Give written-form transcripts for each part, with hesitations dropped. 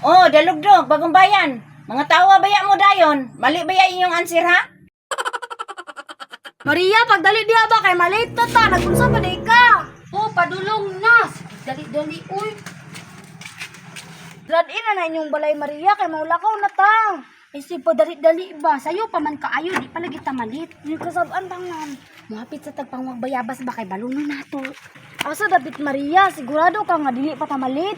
Oh, Dalugdog, Bagong Bayan. Mga tawa baya mo dayon. Mali baya inyong answer ha? Maria, pagdali diha ba kay malate na ta, nagunsa pa di ka. Oh, padulong na. Sige, dali-dali, uy. Grad in na na inyong balay Maria kay maulakaw na ta. Ay, si padali-dali ba? Sayo pa man kaayo, di pa lagi ta malit. Yung kasabaan tangan. Muhapit sa tagpangwag bayabas ba kay baluno nato. Asa dapit Maria, sigurado ka nga dili pa ta malit.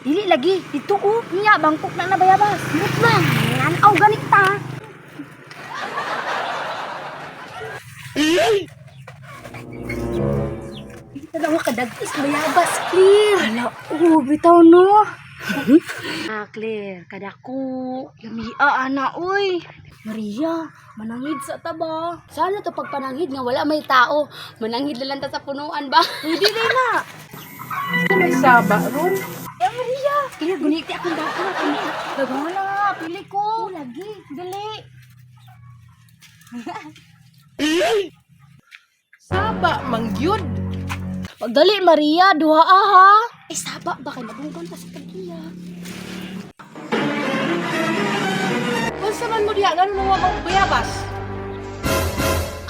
Dili lagi, dito oh. Niya bangkok na na bayabas. Mut lang, nanaw ganit ta. Tanawa ka dagis bayabas, clear. Ala, oh, bitaw no. Ah, clear, kadako. Lamia ana oy. Maria, manangid sa taba. Sana to pagpananghid nga wala may tao. Mananghid na lang ta sa punuan ba? Pwede din na. May saba ron. Ya Maria, Clear, guniti akong dako. daghan na pili ko. Oh, lagi. Dili. Saba mangyud. Pagdali Maria, duha aha. Ay, saba ba kay madunggan ta sa tagiya. Unsa man mo diha ngano nawa mang bayabas?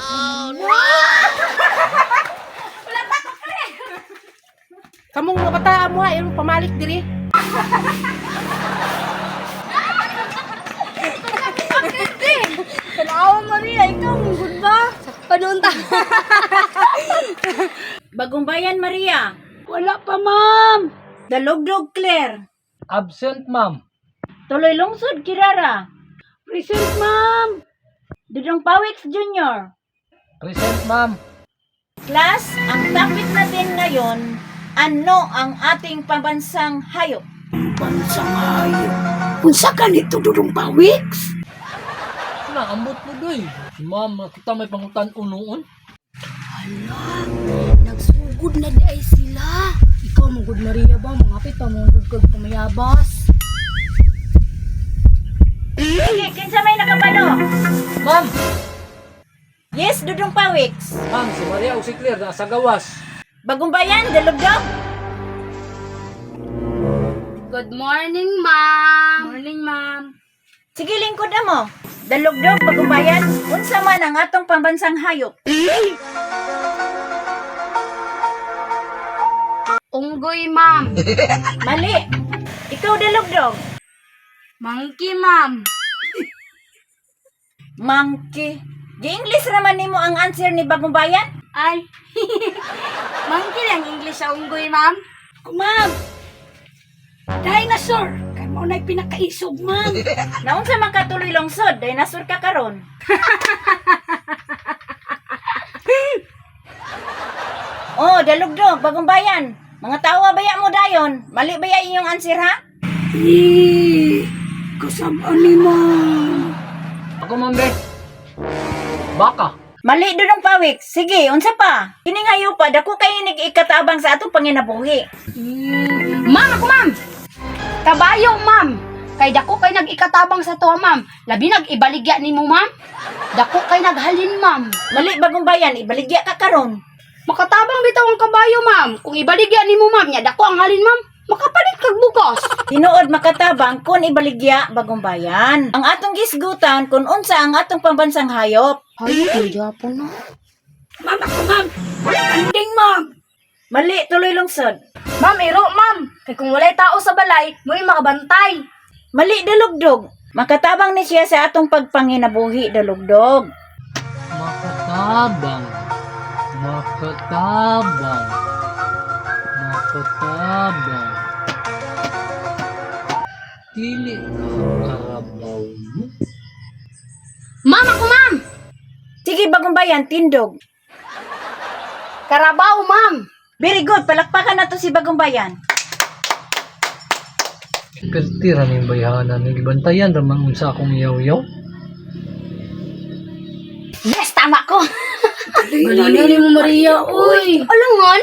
Oh no. Kamong mga bata mo ha, imong pamalik diri. Tanawa Maria, ikaw mong ba? Panon ta. Bagong Bayan Maria. Wala pa, ma'am. Dalugdog Claire. Absent, ma'am. Tuloy Lungsod Kirara. Present, ma'am. Dudong Pawix Jr. Present, ma'am. Class, ang topic natin ngayon, ano ang ating pambansang hayop? Bansang hayop. Unsa ka nito Dudong Pawiks? Na, ambot mo doy. Si ma'am, kita may pangutan unoon. Nagsugod na di ay sila. Ikaw mong good Maria ba? Mangapit pa mong good kag pamayabas. Sige, kinsa may nakabalo? Ma'am! Yes, Dudong Pawix. Ma'am, si Maria o si Claire nasa gawas. Bagong Bayan, Dalugdog. Good morning, ma'am. Morning, ma'am. Sige, lingkod mo. Dalugdog, Bagong Bayan, unsa man ang atong pambansang hayop? Unggoy, ma'am. Mali. Ikaw, Dalugdog. Monkey, ma'am. Monkey. Gi-English raman nimo ang answer ni Bagong Bayan? Ay. Monkey lang English sa unggoy, ma'am. Ma'am. Dinosaur. Kay mao na'y pinakaisog, ma'am. Naunsa man ka tuloy lungsod, dinosaur ka karon. Oh, Dalugdog, Bagong Bayan. Mga tawa baya mo dayon. Mali baya inyong answer ha? Eh, kasabaan ni ma'am. Ako, ma'am, be. Baka. Mali Dudong Pawik. Sige, unsa pa? Kini ngayo pa dako kay nag-ikatabang sa atong panginabuhi. Ma'am, ako, ma'am. Kabayo, ma'am. Kay dako kay nag-ikatabang sa tuwa, ma'am. Labi nag-ibaligya nimo, ma'am. Dako kay naghalin, ma'am. Mali Bagong Bayan, ibaligya ka karon. Makatabang bitaw ang kabayo, ma'am. Kung ibaligya nimo, ma'am, nya dako ang halin, ma'am. Makapalit kag bukas. Tinuod makatabang kun ibaligya Bagong Bayan. Ang atong gisgutan kun unsa ang atong pambansang hayop. Ay, kung Japon na. Ma'am, ako, ma'am. Kanding, ma'am. Mali tuloy lungsod. Ma'am, iro, ma'am. Kay kung walay tao sa balay, mo'y makabantay. Mali Dalugdog. Makatabang ni siya sa atong pagpanginabuhi Dalugdog. Makatabang. Makatabang. Makatabang. Dili ka karabaw mo. Ma'am, ako, ma'am. Sige Bagong Bayan, tindog. Karabaw, ma'am. Very good, palakpakan na to si Bagong Bayan. Pertira na yung bayhanan. Nagibantayan ramang unsa akong yaw-yaw. Yes, tama ko. Galing ni mo, Maria, uy. Alangan.